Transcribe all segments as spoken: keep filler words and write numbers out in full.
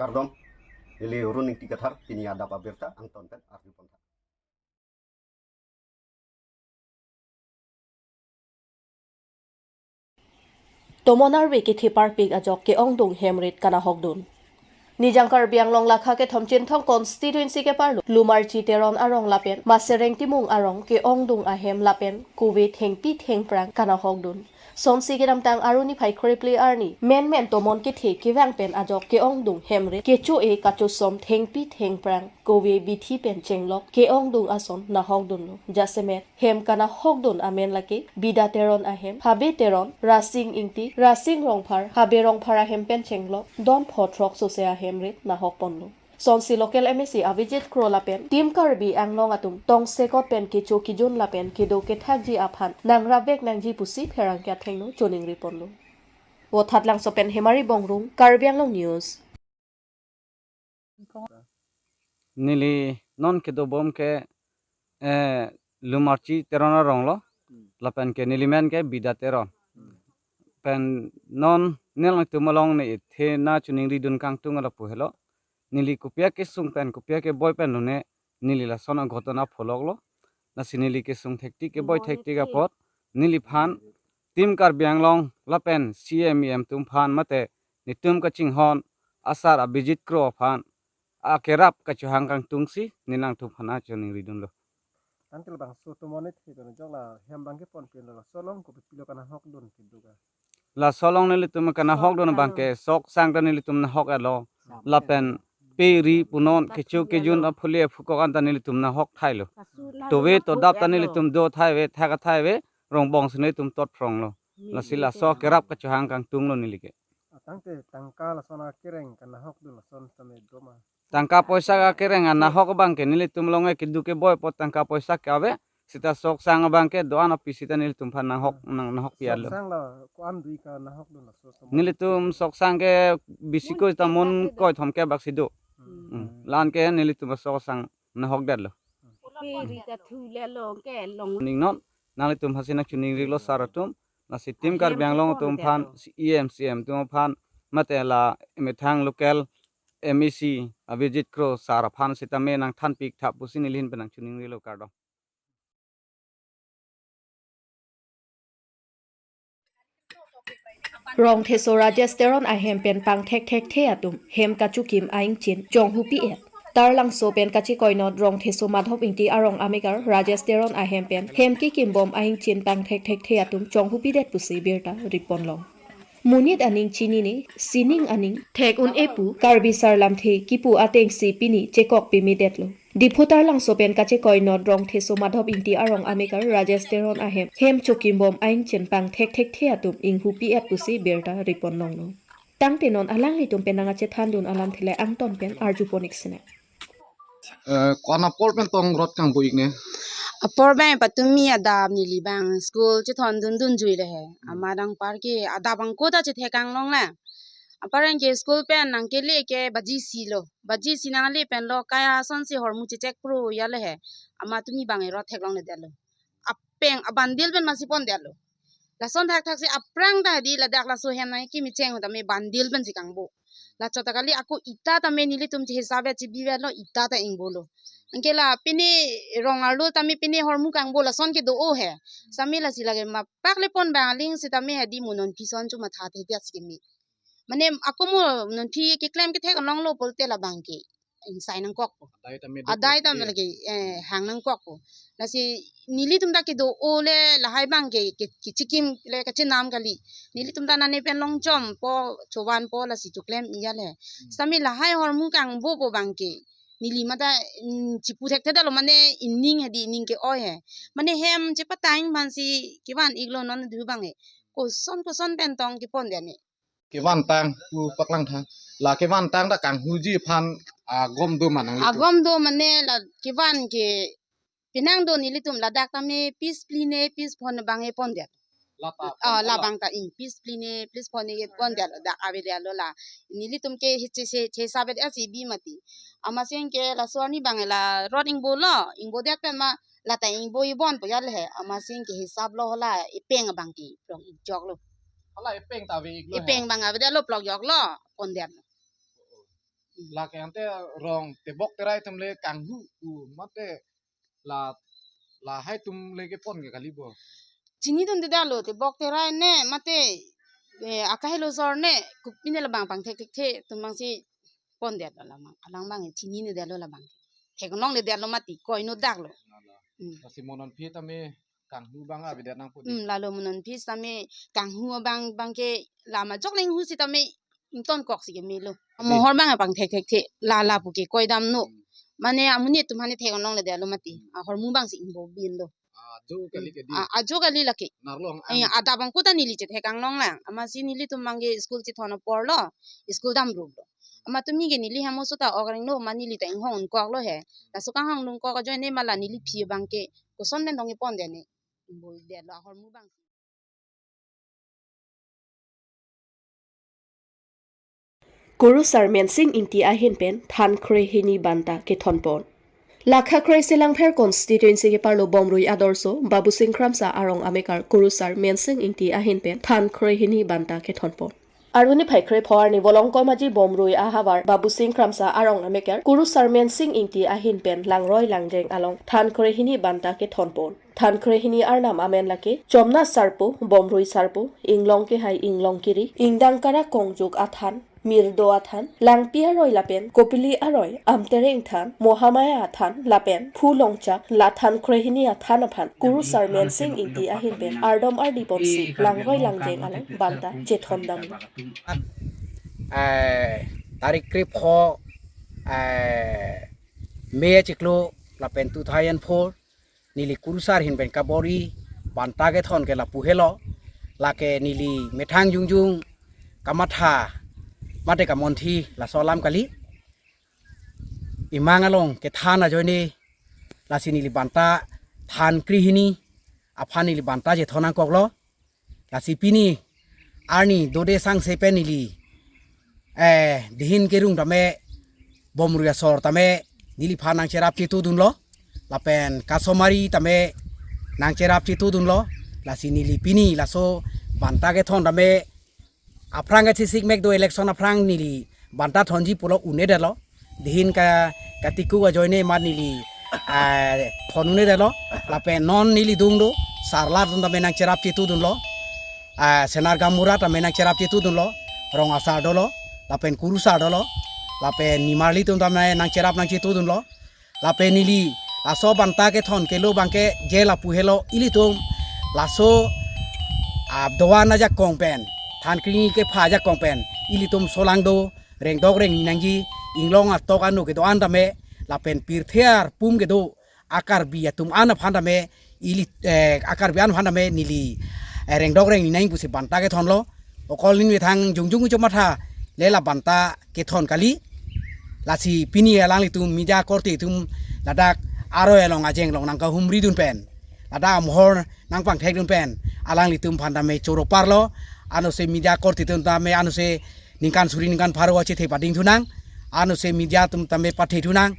Kardom, neli Arun Ingti Kathar, pini adap abirta angton pen arju pon tha. Tomon arve kethe parpik ajok ke-ongdung hem rit kanahokdun. Nijang Karbi Anglong lakha kethom Chinthong constituency keparlo Lumarchi Teron arong lapen Masereng Timung arong ke-ongdung ahem lapen kove thengpi thengphrang kanahokdun. Sonsi kedamtang Arni phai krephli arni menmen tomon kethe kevang pen ajok ke-ongdung hem rit kecho-e kachosom thengpi thengphrang kove bithi pen chenglok ke-ongdung ason nahokdunlo. Jasemet hem kanahokdun amen lake Bida Teron ahem, Habe Teron, Rasing Ingti, Rasing Rongphar, Habe Rongphar ahem pen chenglok don pho throk sose ahem rit nahok ponlo. Sonsi local M A C Abhijit Kro lapen Team Karbi Anglong atum tongsekot pen kecho kejun lapen kedo kethakji aphan nangrap vek nangji pusi pherangke athengno choningri ponlo. Vothatlangso pen Hemari Bongrung, Karbi Anglong News. Neli non kedobom ke, eh, Lumarchi Teron aronglo, Hmm. lapen ke neli men ke Bida Teron. Hmm. Pen non nelitum along ne ithena choningridun kangtung lapu helo. Neli kopi akesung pen kopi akeboi pen lone neli lason aghotona pholoklo. Lasi neli kesung thektik keboi Keboi thektik thektik. apot neliphan Team Karbi Anglong lapen C M E M atum aphan mate netum kachinghon asar Abhijit Kro aphan akerap kachohang kangtungsi neli nangtum aphan choningridunlo. Tangte labangso tomon kethe pen ajok la hem abang kepon pinlo, laso along kopilo kanahokdun kedo ka? Laso along nelitum kanahokdun Sok abang ke sok sang ta nelitum nahok-etlo. Sok lapen sang. Pe ri punon kecho kejun aphuli aphukok anta nelitum nahok thailo. Kasu la Tove nahok to dap ta etlo. nelitum do thai ave, thak athai ave, rongbong si nelitum tot phronglo. Lasi laso kerap kachohang kangtunglo neli ke. Tangte tangka lason akereng kanahokdun lason tame do ma? Tangka poisa akereng anahok abang ke nelitum along ke kedo keboi apot tangka poisa ke ave, seta sok sang abang ke do-an api seta nelitum aphan nahok, nang, nahok pialo. Sok sang la ko-an dui kanahokdun laso tomon? Nelitum sok sang ke bisi ko ta mon koi thom ke bak si do. Hmm. Hmm. La-an ke nelitum sok sang nahokdetlo. Pe ri ta thu le lo ke long. Ning non, nanglitum aphansi nangchoningrilo sar atum, lasi Team Ahem Karbi Anglong atum aphan, kepon detlo. C E M, C M atum aphan, mate la methang local M A C Abhijit Kro sar aphan sitame nangthanpik tha pusi neli ahin pen nangchoningrilo, kardom. Rongtheso Rajesh Teron ahem pen pangthek thekthe atum hem kachokim a-ingchin chonghupi-et. Taralangso pen kachekoinot Rongtheso Madhop Ingti arong amekar Rajesh Teron ahem pen hem kekimbom a-ingchin pangthek thekthe atum chonghupidet pusi birta ri ponlong. Monit aning chinine, sining aning thek un-e pu Karbi Sarlamthe kipu atengsi pini chekok pemedetlo. Diphu Taralangso pen kachekoinot Rongtheso Madhop Ingti arong amekar Rajesh Teron ahem hem chokimbom a-ingchin pangthek thekthe atum inghupi-et pusi birta ri ponlonglo. Tangte non alanglitum pen nangkachethandun alamthe le angton pen arju pon-ik sinang. Eh, ko-an apor pen tong rot kangbo ik ne? Apor abang patumi adap neli abang school chethondun dunjui le he. Amat anpar ke adap angko ta chethek anglong le. Anpar anke school pen nangkele ke baji isi lo. Baji isi nangle pen lo kaya asonsi hormu chechek pro ya le he. Amat tumi abang rot theklongledetlo. Apeng abundle pen masi pondetlo. Lason thakthaksi aphrang ta hedi ladak laso hem nangkimi cheng tame bundle pensi kangbo. La chot ta kali ako ita tame nelitum chehisap-et chebi-etlo, ita ta ingbolo. Anke la pine rong arlo tame pine hormu kangbo lason kedo-o he. Sami lasi lake mapak le pon abang aling sitame hedi mo nonphi son chomatha thektheksi keme. Mane ako mo nonphi keklem kethek anglonglo pulote labang ke ingsai nangkokpo. Adai tame do Adai ko, tame eh. lake, eh, hang nangkokpo. Lasi nelitum ta kedo-o le lahai abang ke, ke, kechikim le kachenam kali. Nelitum ta nane pen longchompo, chobanpo lasi choklem iya le. Hmm. Sami lahai hormu kangbopo abang ke neli mate, mm, chipu thekthedetlo mane ining hedi ining ke-oi he. Mane hem chepatang aphansi kevan iklo non du abang he. Koson koson pen tong kepon dia ne. Kevantang pu paklang tha. La kevantang ta kanghuji aphan agom do ma nanglitum? Agom do mane la kevan ke penang do nelitum ladak tame piece phli ne piece phongo abang e pondet. Lata Ah, pon la la. abang ta ing piece phli ne piece phongo ke pondet dak ave dia lo la. Nelitum ke hiche se che sabet asi bi mati. Amatsi ke laso arni abang la rot ingbolo, ingbodet pen ma lata ingbo ibonpo ya le he. Amatsi ke hisap lo hala epeng abang ke plok ikjoklo. Hala epeng ta ave iklo he. Epeng abang ave dia lo plok joklo pondet. Lake ante rong tebok terai atum le kanghu pu mate la lahai atum le kepon ke kali bo. Chinidunde detlo, tebok terai ne mate, eh, akahelo jor ne, kopine labang pangthek thekthe atum abangsi pondetlo labang. Alang abang chinine detlo labang. Theklongle detlo mati, koino daklo. Lalo. Hmm. Lasi mo non aphi tame kanghu abang avedet nangpo di. Hmm, lalo mo non aphi tame kanghu abang abangke lama jok lenghu sitame ingtonkok si kemelo. Di. Mohor abang pangthek thekthe, la lapu ke koidamno. Hmm. Mane amonit atum aphan theklongle detlo mati. Hmm. Ahormu abangsi ingbobinlo. Ajo kali ke di. Ah, ajo kali lake. Narlong. Eh, ang. Adap abang kuta neli chetheklong lang. Amatsi nelitum abangke school chethon aporlo. School damruplo. Amat tumi ke neli hem oso ta ogreng lo, ma neli ta inghong ingkoklo he. Laso kanghong ingkok ajoine ma la neli aphi abangke koson pen dong ipon dene. Ingbobinlo ahormu abang. Kurusar Mensing Ingti ahin pen than kre hini banta kethonpon. Lakha kre-isi Langpher constituency keparlo Bomrui adorso Babusing Kramsa arong amekar Kurusar Mensing Ingti ahin pen than kre hini banta kethonpon. Arni phai krepho arni Volongkom Aji Bomrui ahavar Babusing Kramsa arong amekar Kurusar Mensing Ingti ahin pen langroi langjeng along than kre hini banta kethonpon. Than kre hini arnam amen lake Chomna Sarpo, Bomrui Sarpo, Inglong Kehai Inglong Kiri, Ingdang Kara Kongjuk Athan, Mirdo Athan, Langpi Aroi lapen Kopili Aroi, Amtereng Than, Mohamaya Athan lapen Phulongchak, la than kre hini athan aphan Kurusar Mensing Ingti ahin pen ardom ardi ponsi langroi langjeng along banta chethondam. Eh, tarik krepho, eh, May achiklo lapen two thousand four, neli Kurusar ahin pen kabor-i banta kethon ke lapu helo, lake neli methang jongjong kamatha mate kamonthi laso alam kali. Imang along kethan ajoine lasi neli banta than kre hini aphan neli banta chethon nangkoklo. Lasi pini arni dode sangse pen neli, eh, dihin kerung tame Bomrui asor tame neliphan nangcherap chetudunlo. Lapen kasomari tame nangcherap chetudunlo. Lasi neli pini laso banta kethon tame aphrang kachesik mek do election aphrang neli banta thonji pulo un-edetlo. Dihin ka, katiku ajoine ma neli, ah, thon un-edetlo. Lapen non neli dung do, sarla atum tame nangcherap chetudunlo. Ah, Senar Gamura tame nangcherap chetudunlo. Rong asar dolo, lapen Kurusar dolo, lapen nimarli atum tame nangcherap nangchetudunlo. Lapen neli laso banta kethon kelo abangke je lapu helo, ilitum laso, ah, doan ajakong pen, than kre hini kepha ajakong pen ilitum solangdo, rengdok rengni nangji, inglong atok ano kedo-an tame, lapen pirthe arpum kedo a-Karbi atum an aphan tame, ili, eh, a-Karbi an aphan tame neli, eh, rengdok rengni nang pusi banta kethonlo. Okol nin methang jongjong ucho matha le la banta kethon kali. Lasi pini alanglitum media korte atum ladak aroi along ajeng along nangkahumridun pen, ladak amohor nangpangthekdun pen alanglitum aphan tame choro parlo. Anose media korte atum tame anose ningkan suri ningkan pharo achethe pading thunang, anose media atum tame pathe thunang.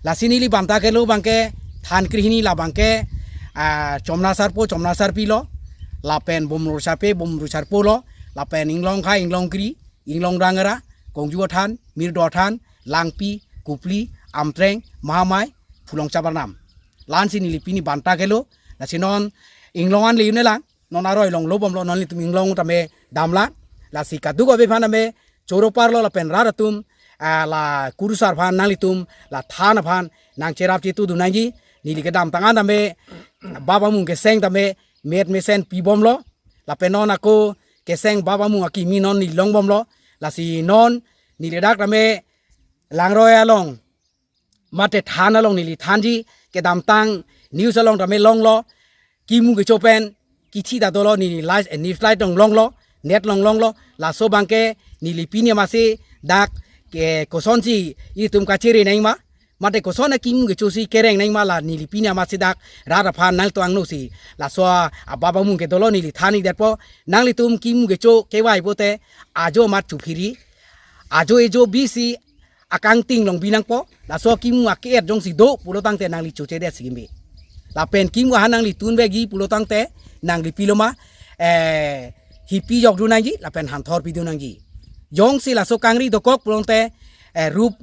Lasi neli banta kelo abangke than kre hini la abangke, ah, Chomna Sarpo, Chomna Sarpi lo, lapen Bomrui Sarpo, Bomrui Sarpo lo, lapen Inglong Kehai, Inglong Kiri, Inglong Dangara, Kongju Athan, Mirdo Athan, Langpi, Kopili, Amtereng, Mahamai, Phulongchak arnam. Lansi neli pini banta kelo, lasi non inglong an le un-elang, non aroi along lobomlo, non ilitum inglong tame damlang. Lasi kadokave aphan tame choro parlo lapen rat atum, ah, la Kurusar aphan nanglitum la than aphan nangcherap chetudun nangji. Neli kedamtang an tame bap amung keseng tame met mesen pibomlo. Lapen non ako keseng bap amung akimi non neli longbomlo. Lasi non neli dak tame langroi along mate than along neli thanji, kedamtang news along tame longlo, kimu kecho pen kithi ta dolo, neli live, eh, news live along longlo, net along longlo. Laso abangke neli pini amatsi dak ke kosonsi itum kachere nangma, mate koson akimu kechosi kereng nangma la neli pini amatsi dak rat aphan nangtang no si. Laso a, abap amung ke dolo neli than-ikdetpo, nanglitum kimu kecho kevai pote ajo amat chophiri, ajo ejo bisi akangting longbi nangpo, laso kimu ake-et jongsi do pulo tangte nangli chochedet si keme. Lapen kimu ahan nangli tunvekji pulo tangte nangli piloma, eh, hipi jokdun nangji, lapen hanthor pidun nangji. Jongsi laso kangri dokok pulote, eh, rup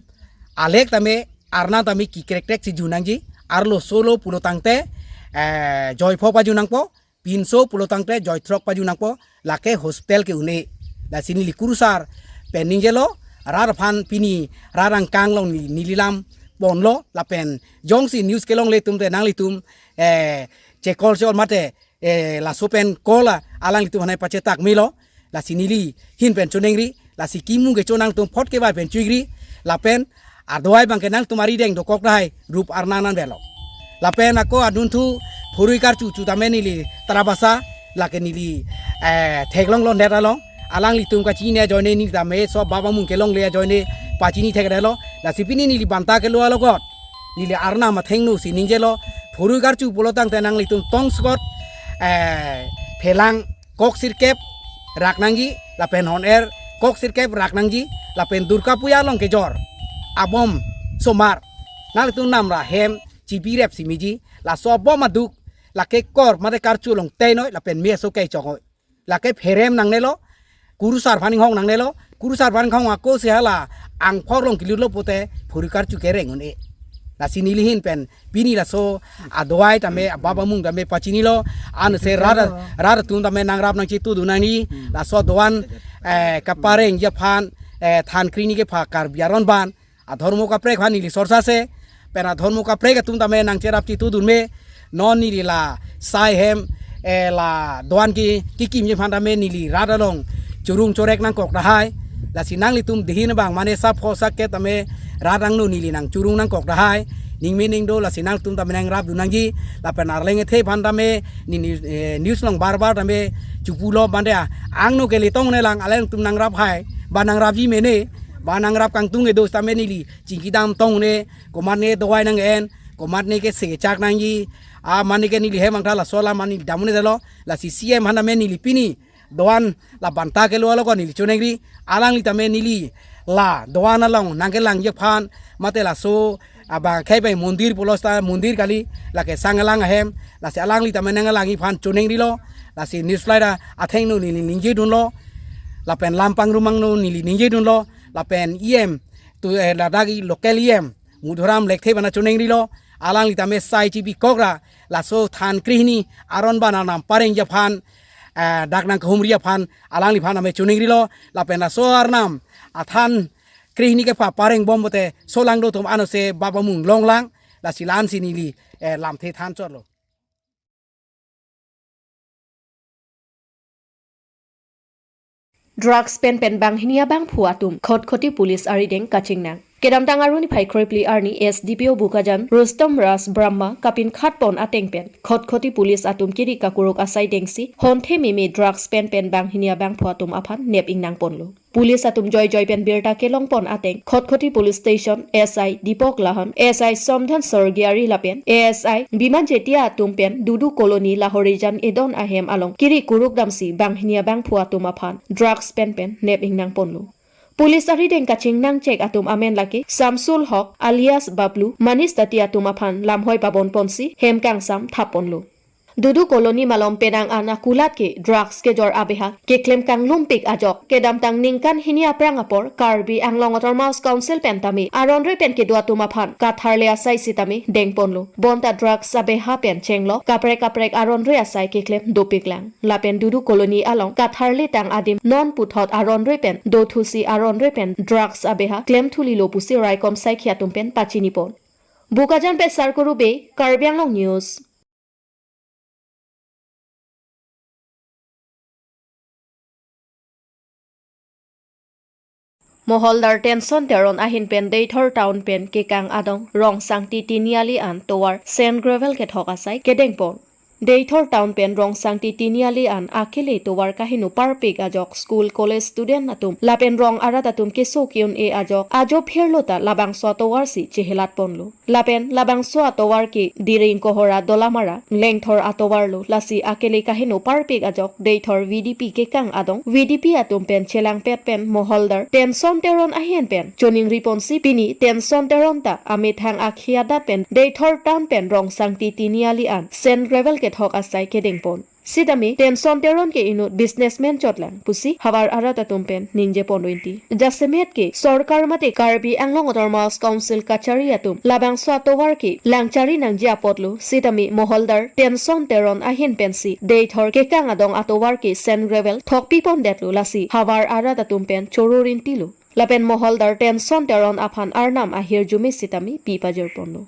alek tame, arnam tame kekrekkrek si jun nangji, arloso lo pulo tangte, eh, joipho pajun nangpo, pinso pulo tangte joithrok pajun nangpo, lake hospital ke un-e. Lasi neli kurusar pen ningjelo, rat aphan pini rat angkang along neli, neli lam ponlo, lapen jongsi news kelongle atum te nanglitum, eh, chekol chekol mate, eh, laso pen call a, alanglitum aphan pachetak melo, lasi neli ahin pen choningri, lasi kimu kecho nangtum phot kevai pen chuigri, lapen adawai abangke nangtum arideng dokok tahai, rup arnam nangvelo. Lapen ako adunthu phurui karchu chu tame neli trabasa, lake neli, eh, theklonglo net along, alanglitum kachini ajoine neli tame so baba mung kelongle ajoine pachini thekdetlo, lasi pini neli banta kelo alogot neli arnam athengno si ningjelo, phurui karchu pulo tangte nanglitum tongsekot, eh, phelang kok sirkep rak nangji, lapen hon-er kok sirkep rak nangji, lapen Durga Puja along kejor abom somar nanglitum namra hem chibirep si meji, laso abom aduk lake kor mate karchu along teinoi, lapen me aso kei chongoi. Lake pherem nangnelo, kurusar aphan inghong nangnelo, kurusar aphan inghong ako si hala angphor along kelutlo pote phurui karchu kereng un-e. Lasi neli ahin pen pini laso adawai tame, baba mung tame pachinilo, anse rat, rat atum tame nangrap nangchetudun nangji, laso doan, eh, kaparengji aphan, eh, than krehini kepha Karbi aron ban, adhormo kaprek aphan neli sorsa se, pen adhormo kaprek atum tame nangcherap chetudun me, non neli la sai hem, eh, la doan ke kekimji aphan tame neli rat along churung chorek nangkok tahai, lasi nanglitum dihin abang mane sapho saket tame rat angno neli nangchurung nangkok tahai, ning me ning do, lasi nangtum tame nangrapdun nangji, lapen arleng ethe aphan tame neli, eh, news along bar bar tame chupulo mande a, angno ke letong ne lang, alangtum nangrap hai, ba nangrapji mene, ba nangrap kangtung kedo tame neli chingki dam tong ne, komatne dawai nang-en, komatne ke se chak nangji, a mane ke neli hem angtha laso alam mane dam un-edetlo, lasi C M aphan tame neli pini doan la banta kelo alogot neli choningri, alangli tame neli la doan along nangkelangji aphan, mate laso abang khei bai mondir pulo seta mondir kali, lake sang alang ahem, lasi alangli tame nanglangji aphan choningrilo, lasi news flight a athengno neli ningjedunlo, lapen lampang rumangno neli ningjedunlo, lapen E M tu, eh, ladak i local E M Madhuram Lekthe aphan choningrilo, alangli tame sai chibikok ra, laso than krehini aron ban arnam parengji aphan, eh, dak nangkehumri aphan, alangliphan tame choningrilo, lapen laso arnam athan krehini kepha pareng bom pote, solang do atum anose baba mung longlang, lasi la-an si neli, eh, lamthe than chotlo. Drugs pen pen banghini abangphu atum Khatkhati Police arideng kachingnang. Kedamtang arni phai kroiphli arni S D P O Bokajan Rustom Raj Brahma kapinkhat pon ateng pen Khatkhati Police atum kiri kakuruk asai dengsi honthe meme drugs pen pen banghini abangphu atum aphan nep ingnang ponlo. Police atum joijoi pen birta kelong pon ateng Khatkhati Police Station S I Deepak Lahan, S I Somdhan Sorgiari lapen A S I Biman Jetia atum pen Dudu Colony Lahorijan Edon ahem along kiri kuruk damsi banghini abangphu atum aphan drugs pen pen nep ingnang ponlo. Police arideng kachingnang chek atum amen lake Samsul Hok alias Bablu, Manish Dati atum aphan lamhoi pabon ponsi hem kangsam thap ponlo. Dudu Colony malom penang an akulat ke drugs kejor abeha keklem kanglumpik ajok kedamtang ningkan hini aphrang apor Karbi Anglong Autonomous Council pen tame aron re pen kedo atum aphan katharle asai sitame dengponlo. Bonta drugs abeha pen chenglok kaprek kaprek aron re asai keklem dopiklang. Lapen Dudu Colony along katharle tang adim non puthot aron re pen dothusi aron re pen drugs abeha klemthulilo pusi raikom saikhi atum pen pachinipon. Bokajan pen Sarkuru Bey, Karbi Anglong News. Moholdar Tenson Teron ahin pen Deithor Town pen kekang adong Rongsangti Tiniali an tovar sand gravel kethok asai kedengpon. Deithor Town pen Rongsangti Tiniali an akele tovar kaheno parpik ajok school college student atum lapen rong arat atum keso ke-un-e ajok ajo phirlo ta labangso atovar si chehelat ponlo. Lapen labangso atovar ke Diring Kohora Dolamara Lengthor atovar lo, lasi akele kaheno parpik ajok Deithor V D P kekang adong V D P atum pen chelangpet pen Moholdar Tenson Teron ahin pen choningri ponsi pini Tenson Teron ta amethang akhei adat pen Deithor Town pen Rongsangti Tiniali an sand gravel kethok asai kedengpon. Sitame Tenson Teron ke inut businessman chotlang pusi havar arat atum pen ningje pon do inti. Jasemet ke sorkar mate Karbi Anglong Autonomous Council kachari atum labangso atovar ke langchari nangji apotlo, sitame moholdar Tenson Teron ahin pensi deithor kekang adong atovar ke sand gravel thokpi pondetlo, lasi havar arat atum pen choro rinti lo. Lapen moholdar Tenson Teron aphan arnam ahirjume sitame pi pajir ponlo.